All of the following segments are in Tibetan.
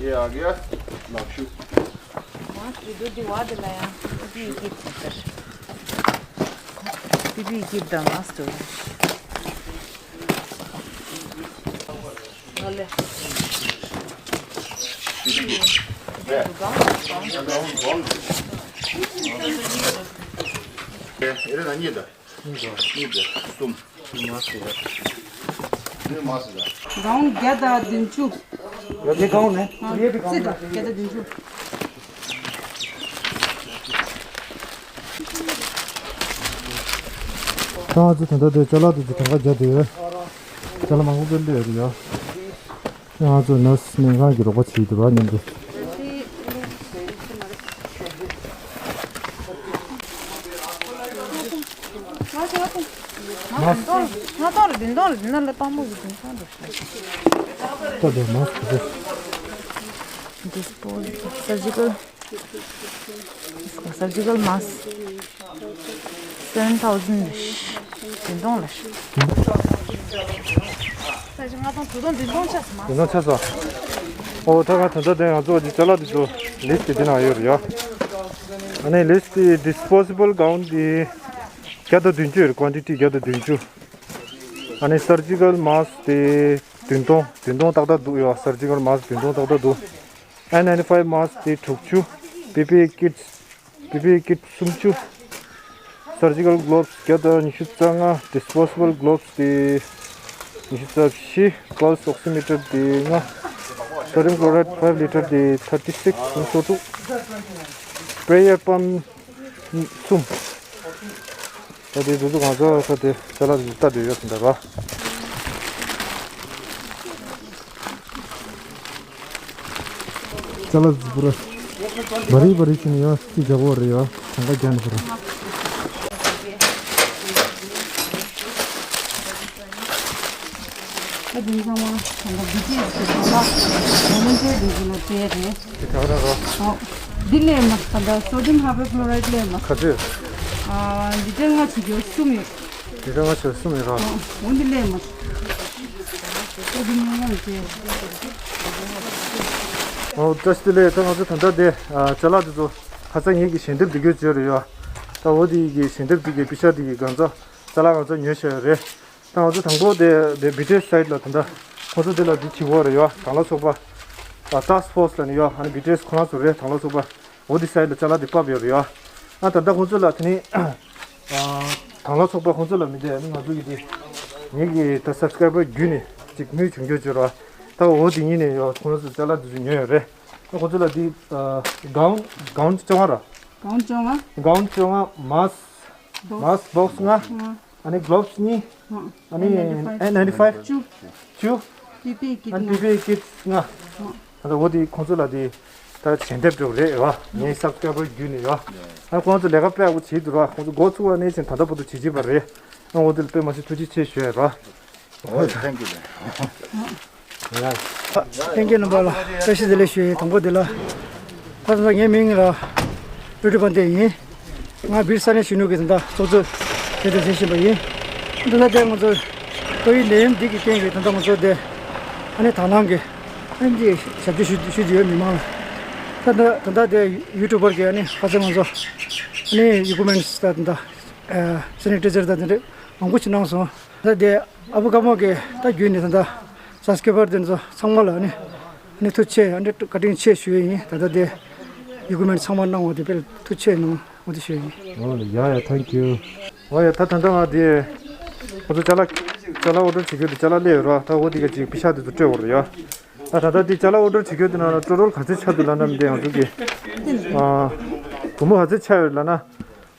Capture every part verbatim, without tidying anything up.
ये आ गया लाक्षु। मास्क भी दो, दीवार दिलाया। PPE kit. पीपीई किट दा मास्क दो। ले। ये रे, ये दा। གསུམ། གསུམ་མ་ཟེར་ཡ། གསུམ་མ་ཟེར་ཡ། གའུན་བརྒྱ་དང་བདུན་ཅུ། འདི་གའུན་ནི། ཨ། འདི་གའུན་ཙི་ད་བརྒྱ་དང་བདུན་ཅུ། ད་ང་ཚོ་ད་ལྟ་དེ་ཅ་ལག་དེ་ཚོ་གྲངས་ཀ་བརྒྱབ་བསྡད་ཡོད། ཅ་ལག་མང་པོ་སྤེལ་བསྡད་ཡོད་རེད་ཡ། ང་ཚོ་ནར་སི་སྨན་ཁང་གི་རོགས་པ་བྱེད་ཀྱི་འདུག་ར། མཉམ་དུ། ང་ཚོ་ང་ཚོ་ང་ཚོ་རེ་བདུན་སྟོང་རེ་བདུན་སྟོང་ལ་དཔང་པོ་གི་བདུན་སྟོང་རེ། ད་དེ་མ་སུ་disposable surgical surgical mask seven thousand བདུན་སྟོང་ལ། ད་ཅི་ང་ཚོ་དུ་སྟོང་བདུན་སྟོང་ཆགས་སོང་མ། བདུན་སྟོང་ཆགས་སོང་། ཨོ་ད་ང་ད་ལྟ་དེ་ང་ཚོ་གི་ཅ་ལག་དེ་ཚོ་ལིསི་དེ་དེ་ནང་ཡོད་རེད་ཡ། ཨ་ནི་ལིསི་དེ་disposable gown དེ་བརྒྱ་དང་བདུན་ཅུ་ཡོད་རེད། quantity བརྒྱ་དང་བདུན་ཅུ། ཨ་ནི་surgical mask དེ་བདུན་སྟོང་བདུན་སྟོང་ཏག་ཏག་འདུག་ཡ། surgical mask བདུན་སྟོང་ཏག་ཏག་འདུག N ninety five mask དེ་དྲུག་ཅུ། PPE kits PPE kit སུམ་ཅུ། surgical gloves བརྒྱ་དང་ཉི་ཤུ་རྩ་ལྔ། disposable gloves དེ་ཉི་ཤུ་རྩ་བཞི། pulse oximeter དེ་ལྔ། sodium chloride five litre དེ thirty six སུམ་ཅུ་སོ་དྲུག sprayer pump གསུམ། ད་དེ་དུས་ཚོད་གང་ཚོད་ས་དེ་ཅ་ལག་དེ་ལྟ་དུས་ཡོད་ཟིན་པ་ར། ཅ་ལག་དེ་པུ་ར་བ་རི་བ་རི་ཕྱིན་ཡོད་སི་རྒྱ་གོ་རེ་ཡོད་གང་ག་རྒྱ་ནི་པུ་ར། ད་དེང་སང་མ་གང་ག་བི་ཅི་ཨེས་ཀྱི་གང་ག་བོ་ལན་ཊི་ཡར་དེ་ཚོ་ལ་སྤྲད་རེད། དེ་ག་ར་རོ། ཨོ། འདི་ལས་མ་ད་ད་sodium hypochlorite ལས་མ། ག་ཚོད། ཨ། འདི་ལྟར་ལྔ་བྱེད་རྒྱུ་གསུམ་ཡོད། འདི་ལྟར་ལྔ་བྱེད་གསུམ་ཡོད་རོ། ཨོ། འདི་ལས་མ། sodium ཡང་ཡང་བྱས། ཨོ། བཀྲ་ཤིས་བདེ་ལེགས། ད་ང་ཚོ་ད་ལྟ་དེ་ཨ་ཅ་ལག་དེ་ཚོ་ཁ་སང་ངེད་ཀྱི་ཞལ་འདེབས་དེ་གྱོད་བྱས་རེད་ཡོད། ད་འོ་དེ་གི་ཞལ་འདེབས་དེ་གི་པི་ཤ་དེ་གི་གང་ཚ་ཅ་ལག་གང་ཚ་ཉོས་བྱས་ཡོད་རེད། ད་ང་ཚོ་དང་པོ་དེ་དེ་བི་ཏི་ཨེས་སའིཊ་ལ་ད་ལྟ་ཁོང་ཚོ་དེ་ལ་དེ་བྱེད་དགོས་རེད་ཡོད། དང་བླངས་ཚོགས་པ་ཨ་ཊཱསྐ་ཕོར་སི་ལ་ནི་ཡོད། ཨ་ནི་བི་ཏི་ཨེས་ཁོ་རང་ཚོ་རེད། དང་བླངས་ཚོགས་པ་འོ་དེ་སའིཊ་ལ་ཅ་ལག་དེ་ཕབ་ཡོད་རེད་ཡོད། ཨ་ད་ལྟ་ཁོང་ཚོ་ལ་དེ་ནི་ཨ་དང་བླངས་ཚོགས་པ་ཁོང་ཚོ་ལ་མི་དེ་ཨ་ནི་ང་ཚོ་གི་དེ་ངེད་ཀྱི་ད་སབ་སི་ཀ་རའི་བར་བརྒྱུད་ནས་ཅིག་དངུལ་བྱུང་རྒྱུ་བྱོས་རོགས། ད་འོ་དེ་ཉིད་ནས་ཡོད་ཁོང་ཚོ་ཅ་ལག་དེ་ཚོ་ཉོས་ཡོད་རེད། ཨ་ཁོང་ཚོ་ལ་དེ་ཨ་གའུན་གའུན་བཅོ་ལྔ་ར། གའུན་བཅོ་ལྔ། གའུན་བཅོ་ལྔ། མཱསི་མཱསི་བོག་སི་ལྔ། ལྔ། ཨ་ནི་གློབ་སི་གཉིས། ཨ་ནི་ཨེན་ནའིན་ཊི་ཕའིབ་བཅུ། བཅུ། པི་པི་ཨི་ཀིཊ། ཨ་ནི་པི་པི་ཨི་ཀིཊ་ལྔ། ད་འོ་དེ་ཁོང་ཚོ་ལ་དེ་ད་ཞལ་འདེབས་འགྲོ་གི་རེད་བ། ངའི་སབ་སི་ཀ་རའི་བར་བརྒྱུད་ནས་ཡོད། ཨ་ཁོང་ཚོ་ལས་ཀ་དཔེ་ཡག་པོ་བྱེད་འདུག་ར། ཁོང་ཚོ་འགོ་ཚུགས་པ་ནས་བྱས་ད་ལྟ་བར་དུ་བྱེད་ཀྱི་ཡོད་པ་རེད། ཨ་འོ་དེ་ལ་དཔེ་མ་སྲིད་ཐུགས་རྗེ་ཆེ་ཞུ་ཡ་ར། ཨོ་ཐེང་ཀིའུ། ཐེང་ཀིའུ་རྣམ་པ་ལ་བཀྲ་ཤིས་བདེ་ལེགས་ཞུ་ཡིན། དང་པོ་དེ་ལ་ད་ལྟ་ངའི་མིང་ལ་ཨུ་ཏི་པན་དེ་ཡིན། ང་སྦིར་ས་གནས་གཞོན་ནུ་གི་ད་ལྟ་ཚོགས་གཙོ་དེ་ལྟར་བྱེད་བཞིན་པ་ཡིན། འདི་ལ་དེ་ང་ཚོ་ཀོ་ཝིཌ་ནད་ཡམས་འདི་གི་རྐྱེན་གྱིས་ད་ལྟ་ང་ཚོ་དེ་ཨ་ནི་དང་བླངས་ཀྱི་ཨ་ནི་ཞབས་ཕྱི་ཞུ་ཞུ་རྒྱུ་ཡོད་མི་མང་ལ། ད་ལྟ་ད་ལྟ་དེ་ཡུ་ཊུབ་པར་གྱི་ཨ་ནི་ཁ་སང་ང་ཚོ་ཨ་ནི་ཨི་ཀུ་མེནཊ་ད་ད་ལྟ་སེ་ནི་ཊའི་ཛར་དང་དེ་འདྲ་མང་པོ་ཞིག་གནང་སོང་། ད་དེ་ཨ་བུ་དཀར་མོ་གི་ད་བརྒྱུད་ནས་ད་ལྟ་སབ་སི་ཀ་རའི་བར་དེ་ཚོ་ཚང་མ་ལ་ཨ་ནི་ཨ་ནི་ཐུགས་རྗེ་ཆེ་ཨ་ནི་བཀའ་དྲིན་ཆེ་ཞུ་ཡི་ཡིན། ད་ལྟ་དེ་ཨི་ཀུ་མེནཊ་ཚང་མ་གནང་བ་དེ་དཔེ་ཐུགས་རྗེ་ཆེ་གནང་འོ་དེ་ཞུ་ཡི་ཡིན། ཨོ་ཡ་ཡ་ཐེང་ཀིའུ། ཨོ་ཡ་ད་ད་ལྟ་ང་དེ་ཁོ་ཚོ་ཅ་ལག་ཅ་ལག་ཨོ་ཌར་བྱེད་རྒྱུ་དེ་ཅ་ལག་སླེབས་ཡོད་ར། ད་འོ་དེ་ག་ཅིག་པི་ཤ་དེ་ཚོ་སྤྲད་འོར་ཡ། ད་ད་ལྟ་དེ་ཅ་ལག་ཨོ་ཌར་བྱེད་རྒྱུ་དེ་ནང་ལ་ཊོ་ཊལ་ག་ཚོད་ཆགས་འདུག་ལབ་ན་དེ་ང་ཚོ་གི་ཨ་སྒོར་མོ་ག་ཚོད་ཆགས་ཡོད་ལབ་ན་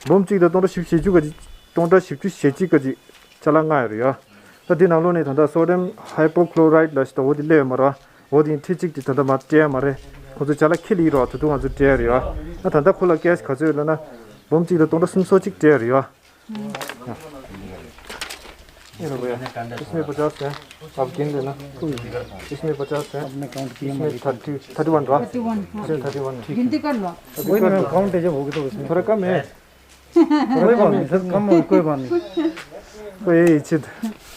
འབུམ་གཅིག་དང་སྟོང་ཕྲག་བཞི་བཅུ་ཞེ་གཅིག་ག་ཅིག་སྟོང་ཕྲག་བཞི་བཅུ་ཞེ་གཅིག་ག་ཅིག་ཅ་ལག་ལྔ་ཡོད་རེད་ཡ། ད་འདི་ནང་ལོགས་ནས་ད་ལྟ་སོ་ཌི་ཡམ་ཧའི་པོ་ཁི་ལོ་རའིཌ་ལབ་ཞིག་ད་འོ་དེ་སླེབས་ཡོད་མ་རེད། འོ་དེ་ཁྲི་གཅིག་དེ་ད་ལྟ་མར་སྤྲད་ཡ་མ་རེད། ཁོ་ཚོ་ཅ་ལག་ཁྱེར་ལེ་ཡིན་རོགས། ད་དུང་ང་ཚོ་སྤྲད་ཡ་རེད་ཡ། ད་ད་ལྟ་ཁོ་ལ་ཀེཤ་ག་ཚོད་ཡོད་ལབ་ན་འབུམ་གཅིག་དང་སྟོང་ཕྲག་སུམ་ཅུ་སོ་གཅིག་སྤྲད་ཡ་རེད་ཡ། ये लो भैया, इसमें पचास है, आप गिन लेना। इसमें पचास है, अपने काउंट किए इसमें थर्टी, थर्टी वन रहा। थर्टी वन, हाँ। इसमें थर्टी वन। गिनती कर लो। वही ना, काउंट है जब होगी तो उसमें। थोड़ा कम है। कोई बात नहीं सर, कम हो, कोई बात नहीं। कोई चीज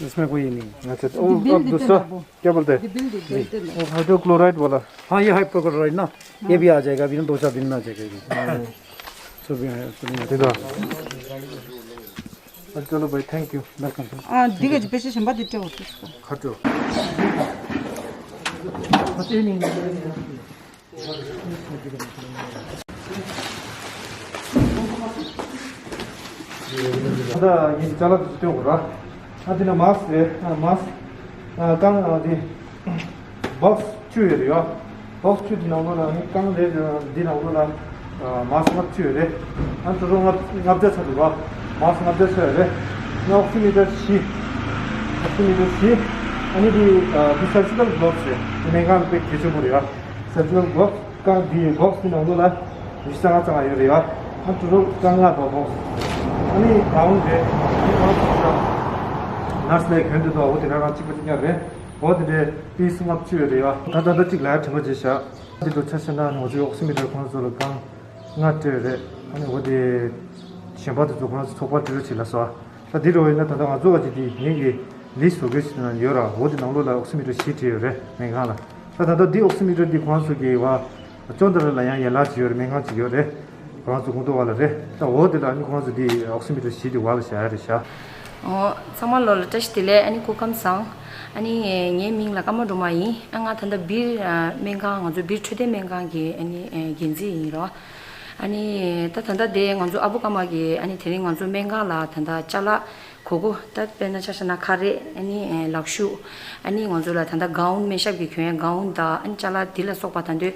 इसमें कोई नहीं। अच्छा, तो वो बिल अब देते दूसरा ना वो। क्या बोलते हैं? ये बिल दे, बिल देते ना। वो हाइड्रोक्लोराइड वाला। हाँ, ये हाइड्रोक्लोराइड ना, ये भी आ जाएगा, अभी दो चार दिन में आ जाएगा ये। हाँ। सब यहाँ है, सब यहाँ। ठीक है। चलो भाई, thank you। वेलकम। 아, 네가 이제 पैसे 좀 받을 때 어땠어? 가죠। ད་ཡིན་ཅ་ལག་དེ་སྟོན་དགོས་ར། ཨ་དེ་ན་མཱསི་རེད། ཨ་མཱསི། ཨ་རྐང་ཨ་དེ་བོག་སི་བཅུ་ཡོད་རེད་ཡ། བོག་སི་བཅུ་དེ་ནང་ལོགས་ལ་ནི་རྐང་རེད། འདི་ནང་ལོགས་ལ་ཨ་མཱསི་ལྔ་བཅུ་ཡོད་རེད། ཨ་ཊོ་ཊལ་ལྔ་ལྔ་བརྒྱ་ཚར་འདུག་ར། མཱསི་ལྔ་བརྒྱ་ཚར་ཡོད་རེད། ཨ་ཨོག་སི་མི་ཊར་བཞི། ཨོག་སི་མི་ཊར་བཞི། ཨ་ནི་དེ་ཨ་དེ་སར་ཇི་ཀལ་གྷི་ལོབ་སི་རེད། དེ་སྨན་ཁང་ལ་དཔེ་གལ་ཆེན་པོ་རེད་ཡ། སར་ཇི་ཀལ་གྷི་ལོབ་སི། རྐང་འདི་བོག་སི་འདི་ནང་ལོགས་ལ་ཉི་ཤུ་རྩ་ལྔ་རྩ་ལྔ་ཡོད་རེད་ཡ། ཨ་ཊོ་ཊལ་རྐང་ལྔ་དང་བོག་སི། ཨ་ནི་གའུན་རེད། ཨ་ནི་གའུན་ཞིག་ཤག་ནར་སི་ལས་གྱོན་དུ་འདུག་འོ་དེ་རང་རང་གཅིག་པ་གཅིག་རྐྱང་རེད། འོ་དེ་འདྲའི་པིས་ལྔ་བཅུ་ཡོད་རེད་ཡ། ད་ད་ལྟ་གཅིག་ལ་དྲན་པ་བརྗེད་ཤག་འདི་ལོ་ཆ་བཞག་ན་ང་ཚོའི་ཨོག་སི་མི་ཊར་ཁོང་ཚོ་ལ་རྐང་ལྔ་སྤྲད་ཡོད་རེད། ཨ་ནི་འོ་དེ་གཞན་པ་དེ་ཚོ་ཁོང་ཚོ་ཚོགས་པ་འབྲེལ་བ་བྱེད་ལ་སོ། ད་འདི་རུ་ཡིན་ན་ད་ལྟ་ང་ཚོ་བ་ཅིག་དེ་ངེད་ཀྱི་ལིས་བཟོ་དགོས་ཞེས་ན་ཡོད་ར། འོ་དེ་ནང་ལོགས་ལ་ཨོག་སི་མི་ཊར་བཞི་བྲིས་ཡོད་རེད་སྨན་ཁང་ལ། ད་ད་ལྟ་འདི་ཨོག་སི་མི་ཊར་འདི་ཁོང་ཚོ་གི་བ་ཅོན་ཏ་ར་ལ་ཡང་ཡན་ལག་ཅིག་ཡོད་རེད། སྨན་ཁང་ཅིག་ཡོད་རེད། ཁོང་ཚོ་ཀོང་ཏོ་བ་ལ་རེད། ད་འོ་དེ་ལ་ནི་ཁོང་ཚོ་འདི་ཨོག་སི་མི་ཊར་བཞི་དེ་བ་ལ་བཞག་ཡ་རེད་ཤག་ཨོ། ཚང་མ་ལོ་ལ་བཀྲ་ཤིས་བདེ་ལེགས། ཨ་ནི་སྐུ་ཁམས་བཟང་། ཨ་ནི་ངའི་མིང་ལ་ཀརྨ་སྒྲོལ་མ་ཡིན། ཨ་ང་ད་ལྟ་སྦིར་སྨན་ཁང་ང་ཚོ་སྦིར་འཕྲོད་བསྟེན་སྨན་ཁང་གི་ཨ་ནི་འགན་འཛིན་ཡིན་རོ། ཨ་ནི་ད་ད་ལྟ་དེ་ང་ཚོ་ཨ་བུ་ཀརྨ་གི་ཨ་ནི་དེ་རིང་ང་ཚོ་སྨན་ཁང་ལ་ད་ལྟ་ཅ་ལག་གོ་གོ་ད་དཔེར་ན་ཆ་བཞག་ན་ཁ་རས། ཨ་ནི་ལག་ཤུབས། ཨ་ནི་ང་ཚོ་ལ་ད་ལྟ་གའུན་སྨན་ཞབས་ཀྱི་གྱོན་ཡ་གའུན་དང་། ཨ་ནི་ཅ་ལག་འདི་ལ་སོགས་པ་ད་འདོད་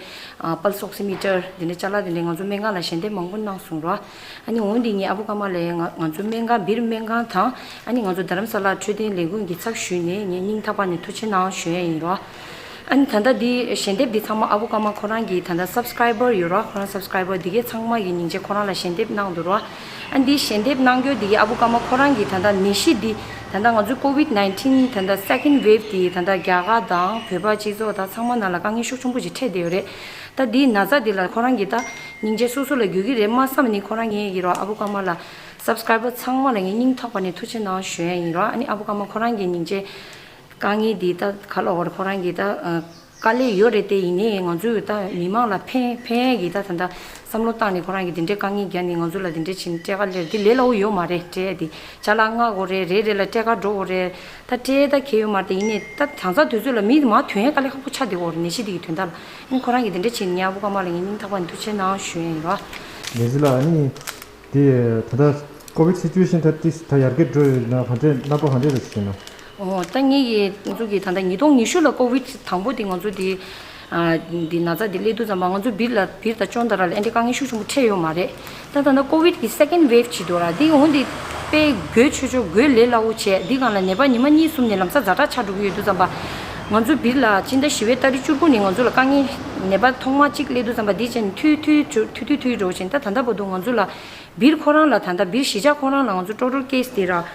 པལ་སི་ཨོག་སི་མི་ཊར་འདི་འདྲའི་ཅ་ལག་འདི་འདྲའི་ང་ཚོ་སྨན་ཁང་ལ་ཞལ་འདེབས་མང་པོ་གནང་སོང་རོ། ཨ་ནི་འོན་ཏེ་ངས་ཨ་བུ་ཀརྨ་ལ་ང་ང་ཚོ་སྨན་ཁང་སྦིར་སྨན་ཁང་དང་། ཨ་ནི་ང་ཚོ་རྡ་རམ་ས་ལ་འཕྲོད་བསྟེན་ལས་ཁུངས་ཀྱི་ཚབ་ཞུས་ནས་ངས་སྙིང་ཐག་པ་ནས་ཐུགས་རྗེ་གནང་ཞུ་ཡ་ཡིན་རོ། ཨ་ནི་ད་ལྟ་འདི་ཞལ་འདེབས་འདི་ཚང་མ་ཨ་བུ་ཀརྨ་ཁོ་རང་གི་ད་ལྟ་སབ་སི་ཀ་རའི་བར་ཡོད་རོ། ཁོ་རང་སབ་སི་ཀ་རའི་བར་འདི་གའི་ཚང་མ་གི་སྙིང་རྗེ་ཁོ་རང་ལ་ཞལ་འདེབས་གནང་འདུག་རོ། ཨ་ནི་འདི་ཞལ་འདེབས་གནང་རྒྱུ་འདི་གའི་ཨ་བུ་ཀརྨ་ཁོ་རང་གི་ད་ལྟ་ནད་གཞི་འདི་ད་ལྟ་ང་ཚོའི་ཀོ་ཝིད་ནའིན་ཊིན་ད་ལྟ་སེ་ཀེན་ཌི་ཝེབ་འདི་ད་ལྟ་རྒྱ་གར་དང་བོད་པ་སྤྱི་ཚོགས་དང་ཚང་མ་ནང་ལ་དཀའ་ངལ་ཤུགས་ཆེན་པོ་ཞིག་འཕྲད་བསྡད་ཡོད་རེད། ད་འདིའི་ན་ཚ་འདི་ལ་ཁོ་རང་གིས་ད་སྙིང་རྗེ་སོ་སོ་ལ་འགྱུར་གྱི་རེད་མ་བསམ་ནས་ཁོ་རང་ངས་ཀྱི་རོ། ཨ་བུ་ཀརྨ་ལ་སབ་སི་ཀ་རའི་བར་ཚང་མ་ལ་ངས་སྙིང་ཐག་པ་ནས་ཐུགས་རྗེ་གནང་ཞུ་ཡ་ཡིན་རོ། ཨ་ནི་ཨ་བུ་ཀརྨ་ཁོ་རང་གི་སྙིང་རྗེ་དཀའ་ངལ་འདི་ད་ག་ལ་བར་ཁོ་རང་གིས་ད་དཀའ་ལས་ཡོད་རེད། དེ་ཡིན་ནའི་ང་ཚོས་ད་མི་མང་ལ་ཕན་ཕན་ཡ་གི་ད་ད་ད་བསམ་བློ་བཏང་ནས་ཁོ་རང་གིས་འདི་འདྲའི་དཀའ་ངལ་བརྒྱབ་ནས་ང་ཚོ་ལ་འདི་འདྲའི་བྱས་ནས་སྤྲད་ཀ་ལེར་འདི་ལས་སླ་བོ་ཡོད་མ་རེད། སྤྲད་ཡ་འདི་ཅ་ལག་མངག་དགོས་རེད། རེ་རེ་ལ་སྤྲད་ཀ་འགྲོ་དགོས་རེད། ད་སྤྲད་ད་གལ་ཡོད་མ་རེད། དེ་ཡིན་ནའི་ད་དང་ས་དུས་ཚོད་ལ་མི་མང་ཐོན་ཡ་དཀའ་ལས་ཁག་པོ་ཆགས་བསྡད་ཡོད་རེད། ནད་གཞི་འདི་གི་དོན་དག་ལ་ཨ་ནི་ཁོ་རང་གིས་འདི་འདྲ་བྱས་ནས་ངའི་ཨ་བུ་ཀརྨ་ལ་ངས་སྙིང་ཐག་པ་ནས་ཐུགས་རྗེ་གནང་ཞུ་ཡ་ཡིན་རོ། ནད་གཞི་ལ་ཨ་ནི་དེ་ད་ལྟ་ཀོ་ཝིད་སི་ཅུ་ཨེ་ཤན་ད་ཏིས་ད་ཡར་རྒྱས་འགྲོ་ཡོད་ན་ག་འདྲས་རྣམ་པ་ག་འདྲས་རེད་ཟེར་ན། ཨོ་ད་ངེད་ཀྱི་ང་ཚོ་གི་ད་ལྟ་ཉིས་སྟོང་ཉི་ཤུ་ལ་ཀོ་ཝིད་དང་པོ་དེ་ང་ཚོ་དེ་ཨ་འདི་ན་ཚ་འདི་སླེབས་དུས་ཙམ་པ་ང་ཚོ་སྦིར་ལ་སྦིར་དང་ཅོན་ཏ་ར་ལ་ཨེ་འདྲ་དཀའ་ངལ་ཤུགས་ཆེན་པོ་འཕྲད་ཡོད་མ་རེད། ད་ད་ལྟ་ཀོ་ཝིད་ཀྱི་སེ་ཀེན་ཌི་ཝེབ་བྱེད་འདུག་ར། འདི་འོང་འདི་དཔེ་འགོས་ཆོག་ཆོག་འགོས་ལས་སླ་བོ་བྱས། འདི་སྒང་ལ་ནད་པ་ཉི་མ་གཉིས་གསུམ་ནས་ལམ་སང་ཛ་དྲག་ཆགས་འགྲོ་གི་ཡོད་དུས་ཙམ་པ་ང་ཚོ་སྦིར་ལ་སྤྱི་ཟླ་བཞི་པའི་ཏ་རིག་བཅུ་དགུ་ནས་ང་ཚོ་ལ་དཀའ་ངལ་ནད་པ་ཐོག་མ་གཅིག་སླེབས་དུས་ཙམ་པ་འདི་བྱས་ནས་འཐུས་འཐུས་འཐུས་འཐུས་འཐུས་འགྲོ་བྱས། ད་ད་ལྟ་བར་དུ་ང་ཚོ་ལ་སྦིར་ཁོ་རང་ལ་ད་ལྟ་སྦིར་གཞིས་ཆགས་ཁོ་རང་ལ་ང་ཚོ་ཊོ་ཊལ་ཀེ་སི་དེ་ར་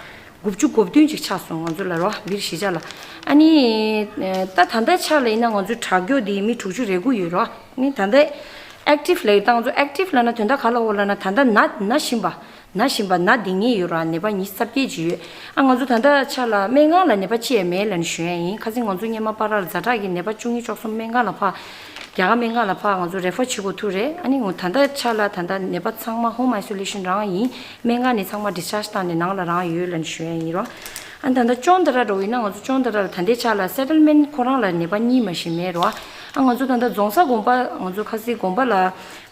དགུ་བཅུ་གོ་བདུན་ཅིག་ཆགས་སོང་། ང་ཚོ་ལ་རོ་སྦིར་གཞིས་ཆགས་ལ། ཨ་ནི་ད་ད་ལྟའི་ཆ་ལ་ཡིན་ན་ང་ཚོའི་དྲག་སྐྱོ་དེ་མི་དྲུག་ཅུ་རེ་དགུ་ཡོད་རོ། ཨ་ནི་ད་ལྟ་ཨེག་ཊིབ་ལབ་ཡོད། ད་ང་ཚོ་ཨེག་ཊིབ་ལབ་ན་དོན་དག་ག་ལ་འོ་ལབ་ན་ད་ལྟ་ན་ན་བཞིན་པ་ན་བཞིན་པ་ན་སྡོད་མཁན་ཡོད་རོ། ནད་པ་ཉི་ཤུ་རྩ་བརྒྱད་ཅིག་ཡོད། ཨ་ང་ཚོ་ད་ལྟ་ཆ་ལ་སྨན་ཁང་ལ་ནད་པ་གཅིག་ཡང་མེད་ལབ་ནས་ཞུ་ཡ་ཡིན། ཁ་སང་ང་ཚོ་སྔོན་མ་པ་ར་ལ་ཛ་དྲག་གི་ནད་པ་བཅུ་གཉིས་བཅུ་གསུམ་སྨན་ཁང་ལ་ཕར་རྒྱ་གར་སྨན་ཁང་ལ་ཕར་ང་ཚོ་རེ་ཕར་བྱེད་དགོས་ཐུག་རེད། ཨ་ནི་ངོ་ད་ལྟ་ཆ་ལ་ད་ལྟ་ནད་པ་ཚང་མ་ཧོམ་ཨའི་སོ་ལེ་ཤན་རང་ཡིན། སྨན་ཁང་ནས་ཚང་མ་ཌིས་ཅཱརཇ་བཏང་ནས་ནང་ལ་རང་ཡོད་ལབ་ནས་ཞུ་ཡ་ཡིན་རོ། ཨ་ནི་ད་ལྟ་ཅོན་ཏ་ར་འགྲོ་ཡིན་ན་ང་ཚོ་ཅོན་ཏ་ར་ལ་ད་ལྟའི་ཆ་ལ་སེ་ཊལ་མེན་ཊི་ཁོ་རང་ལ་ནད་པ་གཉིས་མ་ཞིག་མེད་རོ། ཨ་ང་ཚོ་ད་ལྟ་རྫོང་ས་དགོན་པ་ང་ཚོ་ཁ་སང་དགོན་པ་ལ་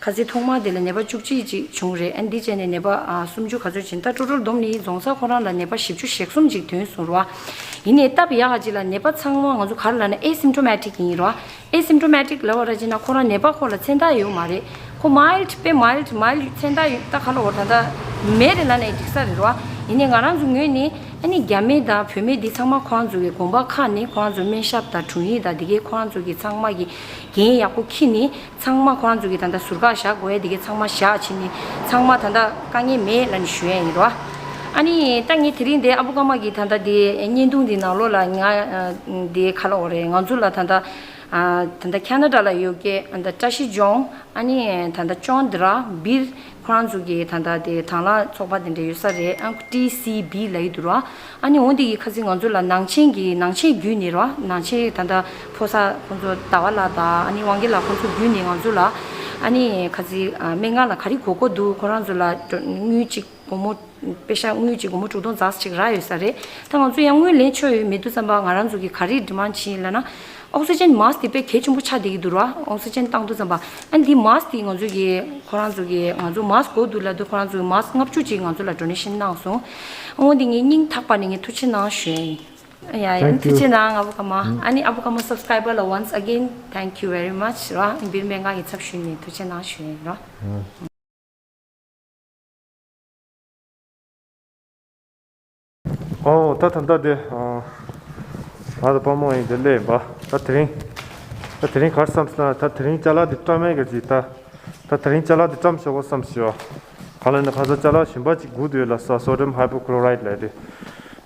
ཁ་སང་ཐོག་མ་དེ་ལ་ནད་པ་བཅུ་གཅིག་ཅིག་བྱུང་རེད། ཨ་འདི་བྱས་ནས་ནད་པ་ཨ་སུམ་ཅུ་ག་ཚོད་ཕྱིན། ད་ཊོ་ཊལ་བསྡོམས་ནས་རྫོང་ས་ཁོ་རང་ལ་ནད་པ་བཞི་བཅུ་ཞེ་གསུམ་ཅིག་ཐོན་སོང་རོ། ཡིན་ནའི་སྟབས་ཡག་ག་ཅིག་ལ་ནད་པ་ཚང་མ་ང་ཚོ་ག་རེ་ལབ་ན་ཨེ་སིམ་ཊོ་མེ་ཊིག་ཡིན་རོ། ཨེ་སིམ་ཊོ་མེ་ཊིག་ལབ་པ་ར་ཅིག་ན་ཁོ་རང་ནད་པ་ཁོ་ལ་མཚན་རྟགས་ཡོད་མ་རེད། ཁོ་མའིལ་ཌི་དཔེ་མའིལ་ཌི་མའིལ་ཌི་མཚན་རྟགས་ཡོད། ད་ག་ལ་འོ་ད་ད་མེད་རེད་ལབ་ན་འགྲིག་ས་རེད་རོ། ཡིན་ནའི་ང་རང་ཚོ་ངོས་ནས་ཨ་ནི་རྒྱ་སྨན་དང་བོད་སྨན་འདི་ཚང་མ་ཁོ་རང་ཚོ་གི་དགོན་པ་ཁག་ནས་ཁོ་རང་ཚོ་སྨན་ཞབས་དང་དྲུང་ཡིག་དང་འདི་གའི་ཁོ་རང་ཚོ་གི་ཚང་མ་གི་འགན་ཡག་པོ་འཁྱེར་ནས། ཚང་མ་ཁོ་རང་ཚོ་གི་ད་ལྟ་ཟུར་བཀག་བཞག་དགོས་ཡ་དེ་གའི་ཚང་མ་བཞག་ཕྱིན་ནས་ཚང་མ་ད་ལྟ་དཀའ་ངལ་མེད་ལབ་ནས་ཞུ་ཡ་ཡིན་རོ། ཨ་ནི་ད་ངས་དེ་རིང་འདི་ཨ་བུ་ཀརྨ་གི་ད་ལྟ་འདི་བརྙན་ཐུང་འདི་ནང་ལོགས་ལ་ང་འདི་ག་ལབ་དགོས་རེད། ང་ཚོ་ལ་ད་ལྟ་ད་ལྟ་ཁ་ན་ཌ་ལ་ཡོད་མཁན་ད་བཀྲ་ཤིས་ལྗོངས། ཨ་ནི་ད་ལྟ་ཅོན་དྲ་བིར། ཁོ་རང་ཚོ་གི་ད་ལྟ་དེ་དང་བླངས་ཚོགས་པ་དེ་འདྲ་ཡོད་ས་རེད། ཨ་ཊི་སི་བི་ལབ་ཀྱི་འདུག་ར། ཨ་ནི་འོ་འདི་གི་ཁ་སང་ང་ཚོ་ལ་ནང་ཆེན་གྱི་ནང་ཆེན་བརྒྱུད་ནས་ར། ནང་ཆེན་ད་ལྟ་ཕོ་གསར་ཁོང་ཚོ་ཟླ་བ་ལགས་དང་ཨ་ནི་དབང་རྒྱལ་ལགས་ཁོང་ཚོ་བརྒྱུད་ནས་ང་ཚོ་ལ་ཨ་ནི་ཁ་སང་སྨན་ཁང་ལ་ག་རེ་དགོས་མཁོ་འདུག་ཁོ་རང་ཚོ་ལ་དངུལ་གཅིག་སྒོར་མོ་པེ་ཤ་དངུལ་གཅིག་སྒོར་མོ་དྲུག་སྟོང་ཙམ་ཞིག་རག་ཡོད་ས་རེད། ད་ང་ཚོ་ཡང་དངུལ་ལེན་ཆོག་ཡོད་མི་འདུག་བསམ་པ། ང་རང་ཚོ་གི་ག་རེ་ཌི་མན་ཌི་བྱེད་ཡིན་ལབ་ན། ཨོག་སི་ཇན་མཱསི་དེ་དཔེ་གལ་ཆེན་པོ་ཆགས་བསྡད་ཀྱི་འདུག་ར། ཨོག་སི་ཇན་བཏང་དུས་ཙམ་པ། ཨ་ནི་འདི་མཱསི་དེ་ང་ཚོ་གི་ཁོ་རང་ཚོ་གི་ང་ཚོ་མཱསི་དགོས་འདུག་ལབ་དུས་ཁོ་རང་ཚོ་གི་མཱསི་ལྔ་བཅུ་ཅིག་ང་ཚོ་ལ་ཌོ་ནེ་ཤན་གནང་སོང་། འོ་འདི་ངས་སྙིང་ཐག་པ་ནས་ངས་ཐུགས་རྗེ་གནང་ཞུ་ཡ་ཡིན། ཡ་ཡ། Thank you. ཐུགས་རྗེ་གནང་ཨ་བུ་ཀརྨ། ཨ་ནི་ཨ་བུ་ཀརྨ་སབ་སི་ཀ་རའི་བར་ལ་once again thank you very much ར། བིར་སྨན་ཁང་གི་ཚབ་ཞུས་ནས་ཐུགས་རྗེ་གནང་ཞུ་ཡ་ཡིན་ར། ཨོ་ད་ད་ལྟ་དེ་ང་དང་དཔའ་མོ་ཡིན་དེ་སླེབས་ཡིན་པ། ད་དེ་རིང་ད་དེ་རིང་ག་རེ་བསམ་སོང་ན། ད་དེ་རིང་ཅ་ལག་དེ་བཀྲམ་མེད་ག་ཅིག་ད་ད་དེ་རིང་ཅ་ལག་དེ་བཀྲམ་ཆོག་གོ་བསམ་སོང་། ག་ལ་ནི་ཁ་སང་ཅ་ལག་གཞན་པ་ཅིག་སྒུག་བསྡད་ཡོད་ལ་ས། sodium hypochlorite ལབ་དེ།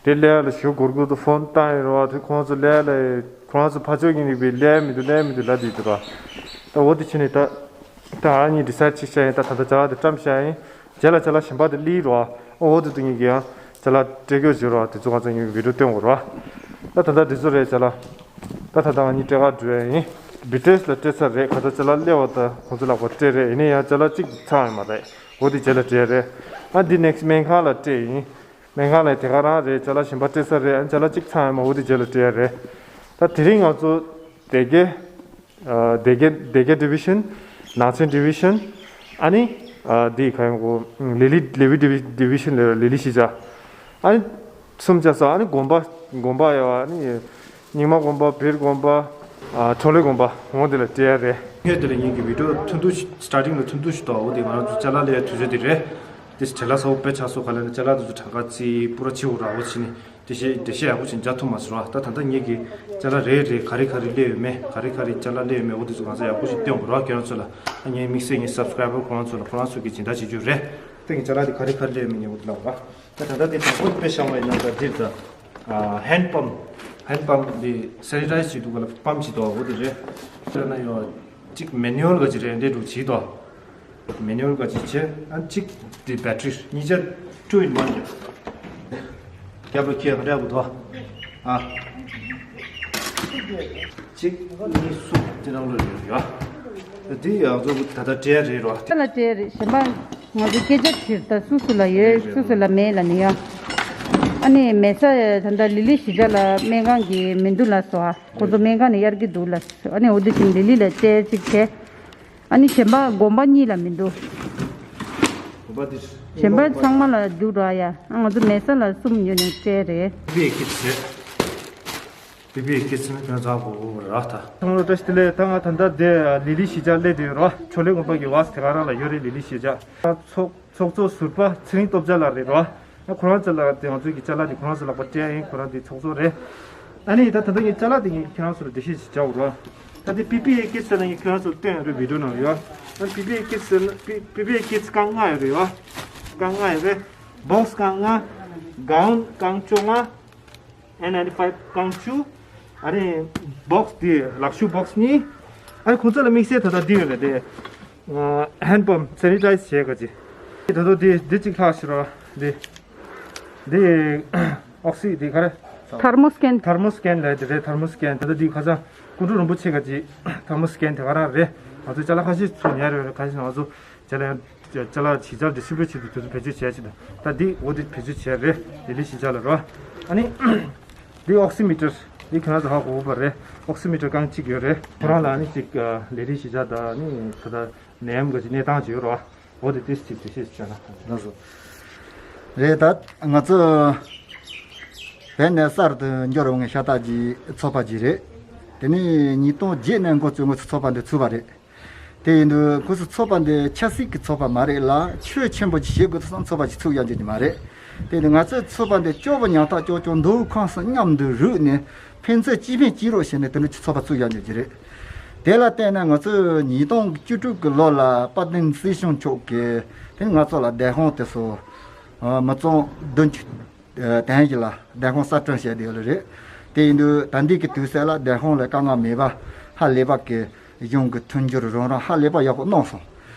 དེ་ལས་ལ་ཞུ་གུར་གུར་དུ་ཕོན་བཏང་ཡོད་རེད་བ། དེ་ཁོང་ཚོ་ལས་ལ་ཁོ་རང་ཚོ་ཕར་ཕྱོགས་ཀྱི་ནི་བི་ལས་མི་འདུག་ལས་མི་འདུག་ལབ་བསྡད་འདུག་ར། ད་འོ་དེ་ཕྱིན་ནས་ད། ད་ཨ་ནི་ཌི་སའིཌ་ཅིག་བྱས་ཡིན། ད་ད་ལྟ་ཅ་ལག་དེ་བཀྲམ་བཞག་ཡིན། རྗེས་ལ་ཅ་ལག་གཞན་པ་དེ་སླེབས་རོགས། ཨོ་འོ་དེ་དུ་ངེད་ཀྱིས་ཡང་ཅ་ལག་སྤྲད་རྒྱུ་བྱེད་རོགས། དེ་ཚོ་ང་ཚོ་ངེད་ཀྱི་བི་ཌིའོ་སྟོན་དགོས་རོགས། ད་ད་ལྟ་འདི་ཚོ་རེད་ཅ་ལག་ད་ད་ལྟ་ང་གཉིས་སྤྲད་ག་འགྲོ་ཡ་ཡིན། བི་ཊི་ཨེས་ལ་སྤྲད་ཚར་རེད། ཁ་ད་ཅ་ལག་སླེབས་པ་ད་ཁོང་ཚོ་ལག་པ་སྤྲད་རེད། ཡིན་ན་ཡང་ཅ་ལག་གཅིག་ཚང་ཡོད་མ་རེད། འོ་དེ་རྗེས་ལ་སྤྲད་རེད། ཨ་འདི་ནེག་སི་སྨན་ཁང་ལ་སྤྲད་ཡིན། སྨན་ཁང་ལ་དེ་ག་རང་རེད། ཅ་ལག་གཞན་པ་སྤྲད་ཚར་རེད། ཨ་ཅ་ལག་གཅིག་ཚང་ཡོད་མ། འོ་དེ་རྗེས་ལ་སྤྲད་ཡ་རེད། ད་དེ་རིང་ང་ཚོ་སྡེ་དགེ། ཨ་སྡེ་དགེ་སྡེ་དགེ་ཌི་བི་ཤན། ནང་ཆེན་ཌི་བི་ཤན། ཨ་ནི་ཨ་འདི་ག་ཡོང་གོ། ལི་ལི་ལི་ཝི་ཌི་ཝི་ཌི་བི་ཤན་ལ་ལི་ལི་གཞིས་ཆགས། ཨ་ནི་གསུམ་བྱས་སོང་། ཨ་ནི་དགོན་པ་དགོན་པ་ཡོད། ཨ་ནི་རྙིང་མ་དགོན་པ། བིར་དགོན་པ། ཨ་ཁྲོ་ལེ་དགོན་པ། འོ་འདི་ལ་སྤྲད་ཡ་རེད། ངས་འདི་ལ་ངེད་ཀྱི་བི་ཌིའོ་ཐུང་ཐུང་ཞིག་སི་ཊར་ཊིང་ལ་ཐུང་ཐུང་ཞིག་འདུག་འོ་དེ་ང་རང་ཚོ་ཅ་ལག་སླེབས་ཡ་དུས་ཚོད་དེ་རེད། དེ་བྲེལ་བ་ཚ་པོ་དཔེ་ཆགས་སོང་། ག་ལ་ནི་ཅ་ལག་དེ་ཚོ་གྲངས་ཀ་རྩིས་པུ་ར་ཆེ་བོ་ར་བོ་བྱས་ནས་འགྲེལ་བཤད་འགྲེལ་བཤད་ཡག་པོ་ཞིག་རྒྱག་ཐུབ་མ་སོང་ར། ད་ད་ལྟ་ངེད་ཀྱི་ཅ་ལག་རེ་རེ་ག་རེ་ག་རེ་སླེབས་ཡོད་མེད། ག་རེ་ག་རེ་ཅ་ལག་སླེབས་ཡོད་མེད། འོ་དེ་ཚོ་གང་ས་ཡག་པོ་ཞིག་སྟོན་དགོས་ར། ཁྱེད་རང་ཚོ་ལ། ད་ངའི་དམིགས་བསལ་ངའི་སབ་སི་ཀ་རའི་བར་ཁོ་རང་ཚོ་ལ། ཁོ་རང་ཚོ་གི་སྦྱིན་བདག་བྱེད་རྒྱུ་རེད། ད་ངའི་ཅ་ལག་དེ་ག་རེ་ག་རེ་སླེབས་ཡོད་མེད་ངས་འོ་དེ་ལབ་ར། ད་ད་ལྟ་དེ་དང་པོ་དཔེ་བཤད་པ་ཡིན་ན་ད་འདིར་ད། ཨ་ཧེན་ཌི་པམ། ཧེན་ཌི་པམ་འདི་སེ་ནི་ཊའི་ཛི་བྱེད་དུས་སྒང་ལ་པམ་ཅིག་འདུག་འོ་དེ་རེད། དེ་ན་ཡོད་གཅིག་མེ་ནུ་ཨལ་ག་ཅིག་རེད། འདི་འདྲ་ཅིག་འདུག་མེ་ནུ་ཨལ་ག་ཅིག་བྱས། ཨ་གཅིག་འདི་བེ་ཊི་རི། གཉིས་ཆ་ཊུ་ཨིན་ཝན་རྒྱབ། རྒྱབ་ལ་ཁྱེར་ག་འདྲ་པོ་འདུག་ཨ་གཅིག་གཉིས་གསུམ་དེ་ནང་ལ་ཡོད་ཡ། འདི་ཡང་ཚོ་ད་ལྟ་སྤྲད་རེད་རོ། ད་ལ་སྤྲད་རེད། གཞན་པ་ང་ཚོ་སྐད་ཆ་དྲིས་ད་སུ་སུ་ལ་ཡོད། སུ་སུ་ལ་མེད་ལབ་ནི་ཡ། ཨ་ནི་མེད་ས་ད་ལྟ་ལི་ལི་གཞིས་ཆགས་ལ་སྨན་ཁང་གི་མི་འདུག་ལབ་སོང་ཨ། ཁོ་ཚོ་སྨན་ཁང་ནས་གཡར་གྱི་འདུག་ལབ་སོང་། ཨ་ནི་འོ་དེ་བཞིན་ལི་ལི་ལ་སྤྲད་ཅིག་བྱས། ཨ་ནི་གཞན་པ་དགོན་པ་གཉིས་ལ་མི་འདུག་དགོན་པ་དེ་གཞན་པ་ཚང་མ་ལ་འདུག་ར་ཡ། ཨ་ང་ཚོ་མེད་ས་ལ་གསུམ་ཡོད་ནས་སྤྲད་རེད། པི་པི་ཨེ་ཀིཊ་བྱས། པི་པི་ཨེ་ཀིཊ་ནི་ཁྱོད་ཚང་དགོས་དགོས་ར་ད། ཚང་མ་ལ་བཀྲ་ཤིས་བདེ་ལེགས། ད་ང་ད་ལྟ་དེ་ལི་ལི་གཞིས་ཆགས་སླེབས་བསྡད་ཡོད་ར། ཆོ་ལེ་དགོན་པ་གི་བ་སི་དེ་ག་རང་ལ་ཡོད་རེད། ལི་ལི་གཞིས་ཆགས་ཚོགས་ཚོགས་གཙོ་ཟུར་པ་ཚེ་རིང་སྟོབས་རྒྱལ་ལགས་རེད་ར། ཨ་ཁོ་རང་ཚོ་ལ་དེ་ང་ཚོའི་གི་ཅ་ལག་དེ་ཁོ་རང་ཚོ་ལག་པ་སྤྲད་ཡིན། ཁོ་རང་དེ་ཚོགས་གཙོ་རེད། ཨ་ནི་ད་ད་ལྟ་ངས་ཅ་ལག་དེ་ངས་ཁྱེད་རང་ཚོ་ལ་འགྲེལ་བཤད་ཅིག་བྱ་འོ་ར། ད་དེ་པི་པི་ཨེ་ཀིཊ་ཟེར་ན་ངས་ཁྱེད་རང་ཚོ་ལ་སྟོན་ཡོད་རེད། བི་ཌིའོ་ནང་ལ་ཡོད། ཨ་པི་པི་ཨེ་ཀིཊ་ཟེར་ན་པི་པི་པི་ཨེ་ཀིཊ་རྐང་ལྔ་ཡོད་རེད་ཡ། རྐང་ལྔ་ཡོད་རེད། བོག་སི་རྐང་ལྔ། གའུན་རྐང་བཅོ་ལྔ། ཨེན་ནའིན་ཊི་ཕའིབ་རྐང་བཅུ། ཨ་ནི་བོག་སི་འདི་ལག་ཤུབས་བོག་སི་གཉིས། ཨ་ནི་ཁོང་ཚོ་ལ་དམིགས་བསལ་ད་ལྟ་འདི་ཡོད་རེད་དེ། ཧེན་ཌི་པམ་སེ་ནི་ཊའི་ཛི་བྱས་ག་ཅི། ད་ལྟ་འདི་འདི་གཅིག་ལྷག་ཤི་རོ། འདི་འདི་ཨོག་སི་འདི་ག་རེ། ཐར་མོ་སི་ཀེན། ཐར་མོ་སི་ཀེན་ལབ་དེ་རེད། ཐར་མོ་སི་ཀེན། ད་ལྟ་འདི་ཁ་སང་སྐུ་འཁྲུངས་རིན་པོ་ཆེ་ག་ཅི་ཐར་མོ་སི་ཀེན་དེ་ག་རང་རེད། ང་ཚོ་ཅ་ལག་ཁ་ཤས་ཚུར་ཉར་ཡོད་རེད། ཁ་ཤས་ང་ཚོ་ཅ་ལག་ཅ་ལག་གཞིས་ཆགས་ཌི་སི་ཊི་རི་བིའུ་ཊི་བྱེད་དུས་དེ་ཚོ་བེད་སྤྱོད་བྱས་ཕྱིན་དང་། ད་འདི་འོ་འདི་བེད་སྤྱོད་བྱས་རེད། ལི་ལི་གཞིས་ཆགས་ལ་རོ། ཨ་ནི་འདི་ཨོག་སི་མི་ཊར། འདི་ཁྱེད་རང་ཚོ་ཧ་གོ་གོ་བ་རེད། ཨོག་སི་མི་ཊར་རྐང་གཅིག་ཡོད་རེད། ཁོ་རང་ལ་ཨ་ནི་གཅིག་ལི་ལི་གཞིས་ཆགས་དང་ཨ་ནི་ད་ལྟ་ནད་ཡམས་ག་ཅི་གནས་སྟངས་ཅིག་ཡོད་རོ། འོ་འདི་ཏིས་གཅིག་དེ་ཤེས་བྱས་ན། ལགས་སོ། རེད། ད་ང་ཚོ་བོད་ནས་གསར་དུ་འབྱོར་འོང་བའི་ཤ་སྟག་གི་ཚོགས་པ་ཅིག་རེད། དེ་ནས་ཉིས་སྟོང་བརྒྱད་ནས་འགོ་བཙུགས་ང་ཚོ་ཚོགས་པ་འདི་ཚུགས་པ་རེད། དེ་ཡིན་དུས་ཁོ་ཚོ་ཚོགས་པ་འདི་ཆབ་སྲིད་ཀྱི་ཚོགས་པ་མ་རེད་ལ། ཆོས་ཆེན་པོ་ཅིག་བྱེད་དགོས་བསམ་ཚོགས་པ་ཅིག་ཚུགས་ཡག་འཇོག་གི་མ་རེད། དེ་ཡིན་དུས་ང་ཚོའི་ཚོགས་པ་འདི་སྐྱོ་པོ་ཉམ་ཐག་སྐྱོ་སྐྱོ་མདོ་དབུས་ཁམས་གསུམ་མཉམ་དུ་རུབ་ནས་ཕན་ཚུན་གཅེས་ཕན་གཅེས་རོགས་བྱས་ནས་དེ་འདྲ་ཅིག་ཚོགས་པ་ཚུགས་ཡག་འཇོག་གི་རེད། དེ་ལ་བརྟེན་ནས་ང་ཚོས་ཉིས་སྟོང་བཅུ་དྲུག་གི་ལོ་ལ་དཔལ་ལྡན་སྲིད་སྐྱོང་མཆོག་གིས་དེ་ང་ཚོ་ལ་བདེན་དཔང་དེ་ཚོ་ ཨ། མི་གཙང་བདུན་ཅུ་དོན་བཞི་ལ་བདེན་དཔང་གསར་སྐྲུན་བྱས་བསྡད་ཡོད་རེད། དེ་ཡིན་དུས་ད་ལྟའི་གི་དུས་ཚོད་ལ་བདེན་དཔང་ལ་དཀའ་ངལ་མེད་པ། ཧ་ལས་པ་གི་གཞུང་གི་མཐུན་འགྱུར་རོགས་རམ་ཧ་ལས་པ་ཡག་པོ་གནང་སོང་།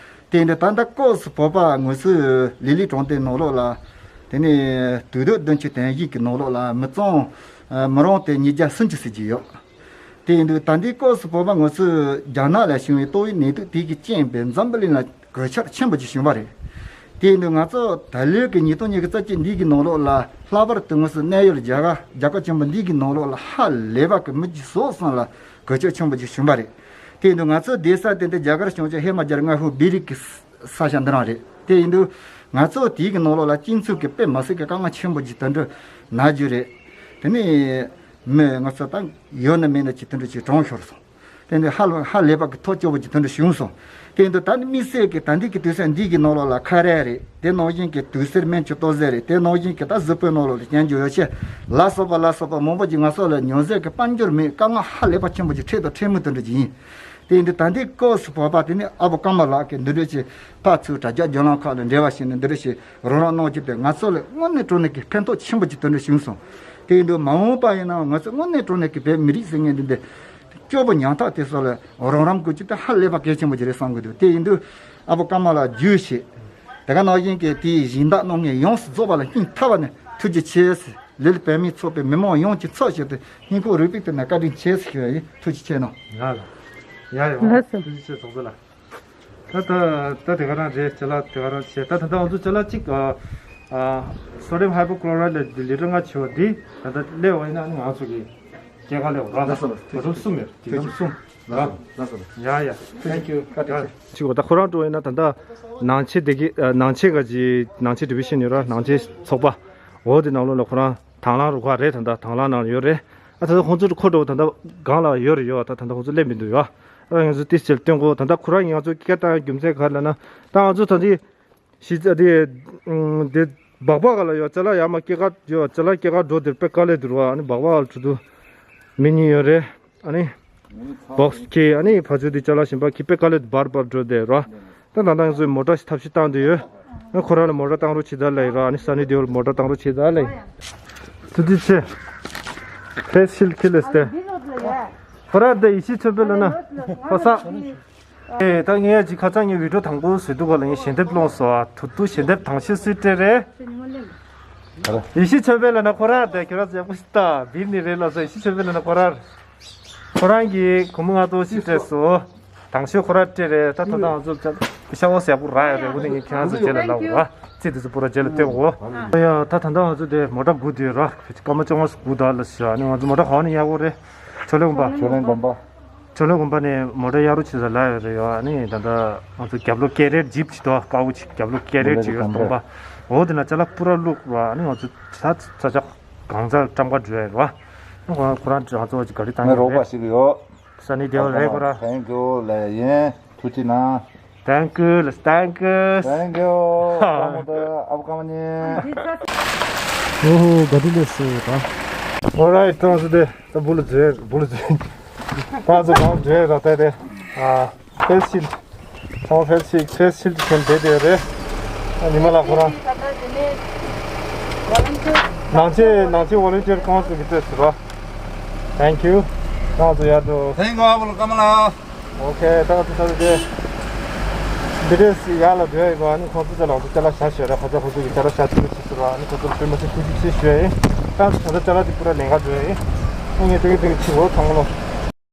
དེ་ཡིན་དུས་ད་ལྟ་སྐབས་སུ་བབ་པ་ང་ཚོའི་ལི་ལི་གྲོང་རྡལ་ནང་ལོགས་ལ། དེ་ནས་དུས་དྲུག་བདུན་ཅུ་དོན་བཞི་གི་ནང་ལོགས་ལ་མི་གཙང་མི་རང་དེ་ཉིས་བརྒྱ་སུམ་ཅུ་ཟེར་གྱི་ཡོད། དེ་ཡིན་དུས་ད་ལྟའི་སྐབས་སུ་བབ་པ་ང་ཚོས་རྒྱ་ནག་ལ་བྱུང་བའི་ཏོག་དབྱིབས་ནད་དུག་དེ་གི་རྐྱེན་པས་འཛམ་བུ་གླིང་ལ་གོད་ཆག་ཆེན་པོ་ཅིག་བྱུང་བ་རེད། དེ་ཡིན་དུས་ང་ཚོ་ད་ལོའི་གི་ཉིས་སྟོང་ཉི་ཤུ་རྩ་གཅིག་འདི་གི་ནང་ལོགས་ལ་ལྷག་པར་དུ་ང་ཚོ་གནས་ཡུལ་རྒྱ་གར་རྒྱལ་ཁབ་ཆེན་པོ་འདི་གི་ནང་ལོགས་ལ་ཧ་ལས་པ་གི་མི་གི་ཟོག་གསུམ་ལ་གོད་ཆག་ཆེན་པོ་ཅིག་བྱུང་བ་རེད། དེ་ཡིན་དུས་ང་ཚོ་བསྡད་ས་དེ་འདི་རྒྱ་གར་བྱང་ཕྱོགས་ཧི་མ་ཅལ་མངའ་ཁུལ་བི་རི་གི་ས་ཆ་འདི་རང་རེད། དེ་ཡིན་དུས་ང་ཚོ་དེའི་གི་ནང་ལོགས་ལ་སྤྱི་ཚོགས་ཀྱི་དཔེ་མི་སྲིད་ཀྱི་དཀའ་ངལ་ཆེན་པོ་ཅིག་དེ་འདྲ་ན་རྒྱུ་རེད། དེ་ནས་མི་ང་ཚོ་ད་ཡོད་ན་མེད་ན་ཅིག་དེ་འདྲ་ཅིག་གྲོངས་ཤོར་སོང་། དེ་འདི་ཧ་ལ་ཧ་ལས་པ་གི་ཐོག་སྐྱོ་པོ་ཅིག་དེ་འདྲ་བྱུང་སོང་། དེ་འདི་ད་ནི་དམིགས་བསལ་གྱི་ད་འདི་གི་དུས་ཚོད་འདི་གི་ནང་ལོགས་ལ་ཁ་རས་རེད། དེ་ནང་བཞིན་གྱི་དུག་སེལ་སྨན་བཅོས་ལྟོ་ཟས་རེད། དེ་ནང་བཞིན་གྱི་ད་གཟུགས་པོའི་ནང་ལོགས་ལ་གྱོན་རྒྱུ་ཡོ་བྱད་ལ་སོགས་པ་ལ་སོགས་པ་མང་པོ་ཅིག་ང་ཚོ་ལ་མྱོང་ཚད་ཀྱི་དཔལ་འབྱོར་མེད། དཀའ་ངལ་ཧ་ལས་པ་ཆེན་པོ་ཅིག་འཕྲད་དང་འཕྲད་མུས་དེ་འདྲ་ཅིག་ཡིན། དེ་ཡིན་དུས་ད་ལྟའི་སྐབས་སུ་བབ་པ་དེ་ནི་ཨ་བོ་ཀརྨ་ལགས་ཀྱིས་འདི་འདྲ་ཞིག་ཕར་ཚུར་དྲ་རྒྱ་བརྒྱུད་ལམ་ཁག་ལ་འབྲེལ་བ་བྱས་ནས་འདི་འདྲ་ཞིག་རོགས་རམ་གནང་རྒྱུ་དེ་ང་ཚོ་ལ་དངོས་གནས་དྲང་གནས་ཀྱི་ཕན་ཐོགས་ཆེན་པོ་ཅིག་དེ་འདྲ་བྱུང་སོང་། དེ་ཡིན་དུས་མ་འོངས་པ་ཡིན་ནའང་ང་ཚོ་དངོས་གནས་དྲང་གནས་ཀྱི་བོད་མི་རིགས་ཟེར་མཁན་འདི་འདི་སྐྱོ་པོ་ཉམ་ཐག་དེ་ཚོ་ལ་རོགས་རམ་དགོས་རྒྱུ་དེ་ཧ་ལས་པ་གལ་ཆེན་པོ་ཅིག་རེད་བསམ་གི་འདུག་དེ་ཡིན་དུས་ཨ་བོ་ཀརྨ་ལགས་རྒྱུས་བྱེད། དེ་ག་ནང་བཞིན་གྱི་དེའི་སྦྱིན་བདག་གནང་མཁན་ཡོངས་སུ་རྫོགས་པ་ལ་སྙིང་ཐག་པ་ནས་ཐུགས་རྗེ་ཆེ་ཟེར། ལི་ལི་བོད་མིའི་ཚོགས་པའི་མི་མང་ཡོངས་ཀྱི་ཚབ་ཞུས་ཏེ་སྙིང་ཁོང་རུས་པའི་གཏིང་ནས་བཀའ་དྲིན་ཆེ་ཟེར་ཞུ་ཡ་ཡིན། ཐུགས་རྗེ་ཆེ་གནང་། ཡ་ལ། ཡ་ཡ། ལགས་སོ། ཐུགས་རྗེ་ཆེ་ཚོགས་གཙོ་ལགས། ད་ད་ད་དེ་ག་རང་རེད། ཅ་ལག་དེ་ག་རང་བྱས། ད་ད་ལྟ་ང་ཚོ་ཅ་ལག་གཅིག་ཨ་ཨ་sodium hypochlorite ལ་ལི་ལི་ཊར་ལྔ་བྱེད་པ་འདི་ད་ལྟ་སླེབས་པ་ཡིན་ན་ཨ་ནི་ང་ཚོ་གི་སྐྱེད་ཀ་སླེབས་པ་རང་ལགས་སོ། ལགས་སོ། དེ་ཚོ་གསུམ་ཡོད། དེ་ཚོ་གསུམ། ལགས་སོ། ལགས་སོ། ཡ་ཡ། Thank you། བཀའ་དྲིན་ཆེ། ཅིག་འོ་ད་ཁོ་རང་འགྲོ་ཡིན་ན་ད་ལྟ་ནང་ཆེན་དེ་གི་ཨ་ནང་ཆེན་ག་ཅི་ནང་ཆེན་ཌི་བི་ཤན་ཡོད་ར། ནང་ཆེན་ཚོགས་པ་འོ་དེ་ནང་ལོགས་ལ་ཁོ་རང་དང་བླངས་རུ་ཁག་རེད། ད་ལྟ་དང་བླངས་ནང་ཡོད་རེད། ཨ་ད་ལྟ་ཁོང་ཚོ་ཁོ་འགྲོ་ད་ལྟ་སྒང་ལ་ཡོད་རེད། ཡོད། ད་ད་ལྟ་ཁོང་ཚོ་སླེབས་མི་འདུག་ཡོད། ཨ་ང་ཚོ་ཏིས་ཅེལ་སྟོན་གོ། ད་ལྟ་ཁོ་རང་གིས་ང་ཚོ་སྐད་བཏང་རྒྱུ་མཚན་ག་རེ་ལབ་ན། ད་ང་ཚོ་ད་འདི་གཞི་རྩ་དེ་ཨུམ་དེ་སྦག་སྦག་ག་ལ་ཡོད། ཅ་ལག་ཡར་མར་སྐྱེལ་ག་ཡོད། ཅ་ལག་སྐྱེལ་ག་འགྲོ་དེར་དཔེ་དཀའ་ལས་འདུག་ར། ཨ་ནི་སྦག་སྦག་ལ་འགྲོ་དུས་མི་གཉིས་ཡོད་རེད། ཨ་ནི་སྦོག་སི་ཁྱེར། ཨ་ནི་ཕར་ཚུར་དེ་ཅ་ལག་གཞན་པ་ཁྱེར་དཔེ་དཀའ་ལས་འདུག་བར་བར་འགྲོ་དེ་ར། ད་ད་ལྟ་ང་ཚོས་མོ་ཊ་ཞིག་ཐབས་ཤེས་བཏང་དུས་ཡོད། ཨ་ཁོ་རང་ལ་མོ་ཊ་བཏང་རོགས་བྱེད་ད་ལ་ཡིན་ར། ཨ་ནི་སན་ནི་ཌི་ཡོལ་མོ་ཊ་བཏང་རོགས་བྱེད་ད་ལ་ཡིན། ཐུགས་རྗེ་ཆེ། ཕེས་ཤིལ་ཁྱེར་ལས་ཏེ། ཁོ་ར་དེ་ཡེ་ཤེས་ཆོས་འཕེལ་ལ་ན། ཁོ་ས། ཨེ་ད་ངས་ཅིག་ཁ་སང་ངས་བི་ཌིའོ་དང་པོ་བཟོས་དུས་ག་ལ་ངས་ཞལ་འདེབས་སློང་སོང་། ཨ་ཐུ་ཐུ་ཞལ་འདེབས་དང་ཤོས་སུས་སྤྲད་རེད། ཡེ་ཤེས་ཆོས་འཕེལ་ལ་ན་ཁོ་ར་དེ་ཁྱོད་ར་ཡག་པོ་ཞིག་ལྟ་བིར་ནི་རེད་ལ་སོ། ཡེ་ཤེས་ཆོས་འཕེལ་ལ་ན་ཁོ་ར། ཁོ་རང་གིས་སྒོར་མོ་ལྔ་སྟོང་ཞིག་སྤྲད་སོང་། དང་ཤོས་ཁོ་ར་སྤྲད་རེད། ད་ད་ད་ང་ཚོ་ཤ་བོ་ཟས་པོ་རག་ཡོད་རེད། འོ་དེ་ངས་ཁྱེད་རང་ཚོ་རྗེས་ལ་ལབ་ར། རྩིས་དེ་ཚོ་པུ་ར་རྗེས་ལ་སྟོན་གོ། ཡ་ད་ད་ད་ང་ཚོ་དེ་མོ་ཊ་སྒུག་དུས་ར་སྐར་མ་བཅོ་ལྔ་སྒུག་ད་ལ་ཤི། ཨ་ནི་ང་ཚོ་མོ་ཊ་ག་བ་ནས་གཡར་དགོས་རེད། ཆོས་གླིང་དགོན་པ། ཆོས་གླིང་དགོན་པ། ཆོས་གླིང་དགོན་པ་ནས་མོ་ཊ་གཡར་རོགས་བྱེད་ས་ལབ་ཡོད་རེད། ཡོད། ཨ་ནི་ད་ལྟ་ང་ཚོ་རྒྱབ་ལོགས་ཀེ་རེ་ཇིབ་ཅིག་འདུག་དཀར་པོ་ཅིག་རྒྱབ་ལོགས་ཀེ་རེ་ཅིག་ཡོད། སྟོང་པ། འོ་དེ་ན་ཅ་ལག་པུ་ར་བླུགས་ར། ཨ་ནི་ང་ཚོ་ད་ས་ཆ་གང་ཚ་ཀྲམ་ཀ་འགྲོ་ཡ་རེད་བ། ཨ་ནི་ཁོ་ཁོ་རང་ང་ཚོ་ག་རེ་བཏང་ངས་ཡོད་རོགས་པ་རེད། ཞིག་ཡོད། ས་ནི་དེ་རེད་ཁོ་ར། Thank you ལ་ཡིན། ཐུགས་རྗེ་གནང་། Thank you ལ། Thank you། ཀརྨ་དང་ཨ་བོ་ཀརྨ་གཉིས། ཨོ་ཧོ་ག་དུས་ལས་སུ་ད། Alright ད་ང་ཚོ་དེ་ད་བུ་ལ་འཛུལ། བུ་ལ་འཛུལ། ད་ང་ཚོ་གང་འཛུལ་ར་ད་དེ། ཨ་ཕེས་ཤིལ། ཚང་མ་ཕེས་ཤིལ་ཕེས་ཤིལ་གྱོན་བསྡད་དེ་རེད། ཨ་ཉི་མ་ལ་ཁོ་རང་། ནང་ཆེན་ནང་ཆེན་ཝོ་ལན་ཊིར་ཀའུན་སིལ་གྱི་སྤྲད་ཟེར་བ། Thank you། ང་ཚོ་ཡར་འགྲོ། Thank you ཨ་བོ་ཀརྨ་ལགས། Okay ད་ང་ཚོ་ད་དེ། འདི་འདྲས་ཡར་ལ་འགྲོ་ཡ་ཡིན་པ། ཨ་ནི་ཁོང་ཚོ་ཅ་ལག་ཅ་ལག་བཞག་ཤོད་ར། ཁོ་ཚོ་ཁོ་ཚོ་གི་ཅ་ལག་བཞག་ཅིག་ཅིག་ཟེར་བ། ཨ་ནི་ཁོ་ཚོར་དཔེ་མ་སྲིད་ཐུགས་རྗེ་ཆེ་ཞུ་ཡ་ཡིན། ད་ང་ཚོ་ད་ལྟ་ཅ་ལག་དེ་པུ་ར་ལེན་ག་འགྲོ་ཡ་ཡིན། ཨ་ངས་ཏིག་ཏིག་ཕྱི་ལོགས་ཐང་ལོ།